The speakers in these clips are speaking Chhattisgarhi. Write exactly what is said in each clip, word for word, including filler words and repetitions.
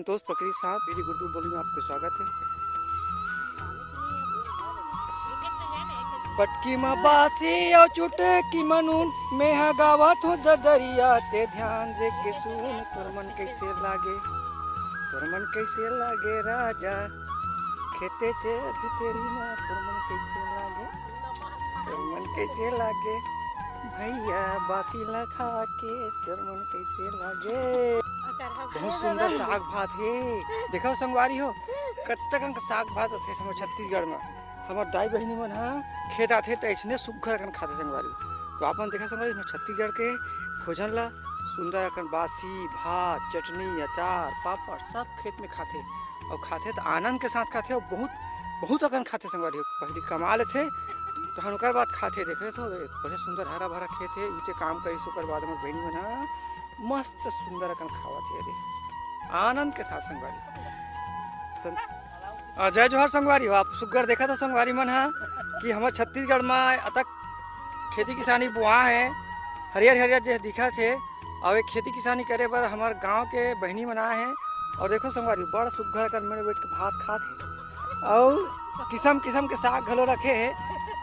संतोष प्रकृति साथ मेरी गुरु बोली में आपका स्वागत है। पटकी म बासी अउ चुटकी म नून, मेहा गावत हों ददरिया, ते ध्यान दे के सुन। तोर मन कैसे लागे, तोर मन कैसे लागे राजा, खेते चे भितरी म तोर मन कैसे लागे, तोर मन कैसे लागे भैया, बासी ला खा के तोर मन कैसे लागे। बहुत सुंदर साग भात हे। देखो संगवारी हो, कतका कन साग भात होथे हमर छत्तीसगढ़ म। हमर दाई बहिनी मन ह खेत आथे त अइसने सुग्घर अकन खाथे संगवारी। तो आप मन देखा संगवारी, हमर छत्तीसगढ़ के भोजन ला सुंदर अकन बासी भात, चटनी, अचार, पापड़ सब खेत में खाथे। अउ खाथे त आनंद के साथ खाथे अउ बहुत, बहुत अकन खाथे संगवारी। पहली कमा लेथे तो हन ओकर बाद खाथे। देखे तो बढ़िया सुंदर हरा भरा खेत हे, नीचे काम करिस ओकर बाद हमर बहिनी मन ह मस्त सुंदर अकन खावत हे रे, आनंद के साथ संगवारी। सं-, अ, जय जोहार संगवारी हो। आप सुग्घर देखत हो संगवारी मन ह कि हमर छत्तीसगढ़ म अतक खेती किसानी बोआ हे, हरियर हरियर जे दिखत हे। अउ एक खेती किसानी करे बर हमर गांव के बहिनी मन आए हे। अउ देखो संगवारी, बड़ सुग्घर अकन मेड़ बैठ के भात खात हे। अउ किसम किसम के साग घलो रखे हे,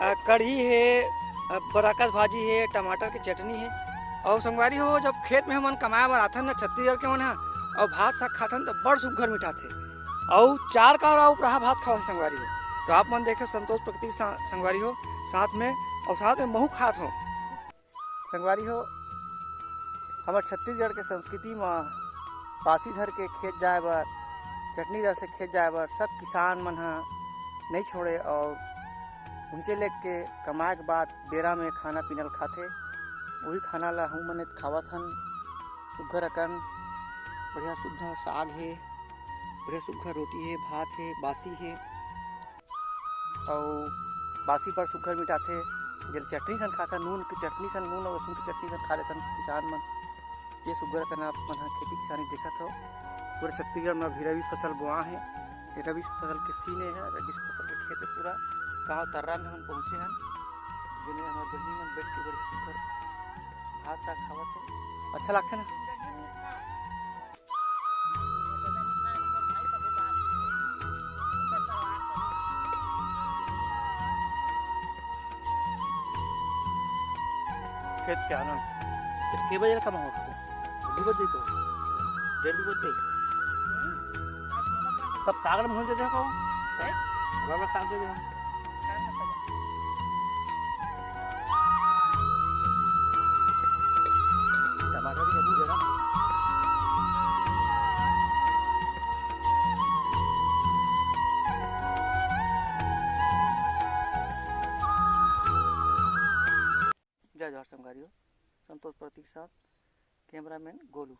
अ, कढ़ी हे, अ, बराकस भाजी हे, टमाटर के चटनी हे। अउ संगवारी हो, जब खेत में हमन कमाए बर आथन न छत्तीसगढ़ के मन ह, अउ भात साग खाथन त बड़ सुग्घर मिठाथे। अउ चार कौरा उपराहा भात खावत हे संगवारी हो। तो आप मन देखे संतोष प्रकृति के सा-, संगवारी हो, साथ में, अउ साथ में महू खात हो। संगवारी हो, हमर छत्तीसगढ़ के संस्कृति म बासी धर के खेत जाए बर, चटनी रस से खेत जाए बर सब किसान मन ह नइ छोड़े। अउ उनसे लेग के कमाए के बाद बेरा में खाना पीना ल खाथे। वही खाना ला हमू मन खावत हन। सुग्घर अकन बढ़िया सुग्घर साग हे, बढ़िया सुग्घर रोटी हे, भात हे, बासी हे। अउ बासी बड़ सुग्घर मिठाथे, जेला चटनी सन खाथन, नून के चटनी सन, नून अउ लहसुन के चटनी सन खा लेथन किसान मन। ये सुग्घर अकन आप मन ह खेती किसानी देखत हो। पूरा छत्तीसगढ़ म अभी रबी फसल बोआ हे, ये रबी फसल के सीन हे, रबी फसल के खेत हे पूरा। गांव तर्रा में हमन पहुंचे हन, जेमे हमर बहिनी मन बैठ के बड़े सुग्घर भात साग खावत हे। अच्छा लागथे ना? खेत के आनंद। के बजे ले कमाओ उसको? दू बजे को? डेढ़ दू बजे। सब साग में घुस देते हैं कहो? हैं? बड़ा बड़ा साग दे दे हम। टमाटर भी जरूर देना। जय जोहार संगवारी हो, संतोष प्रतीक साथ, कैमरामैन गोलू।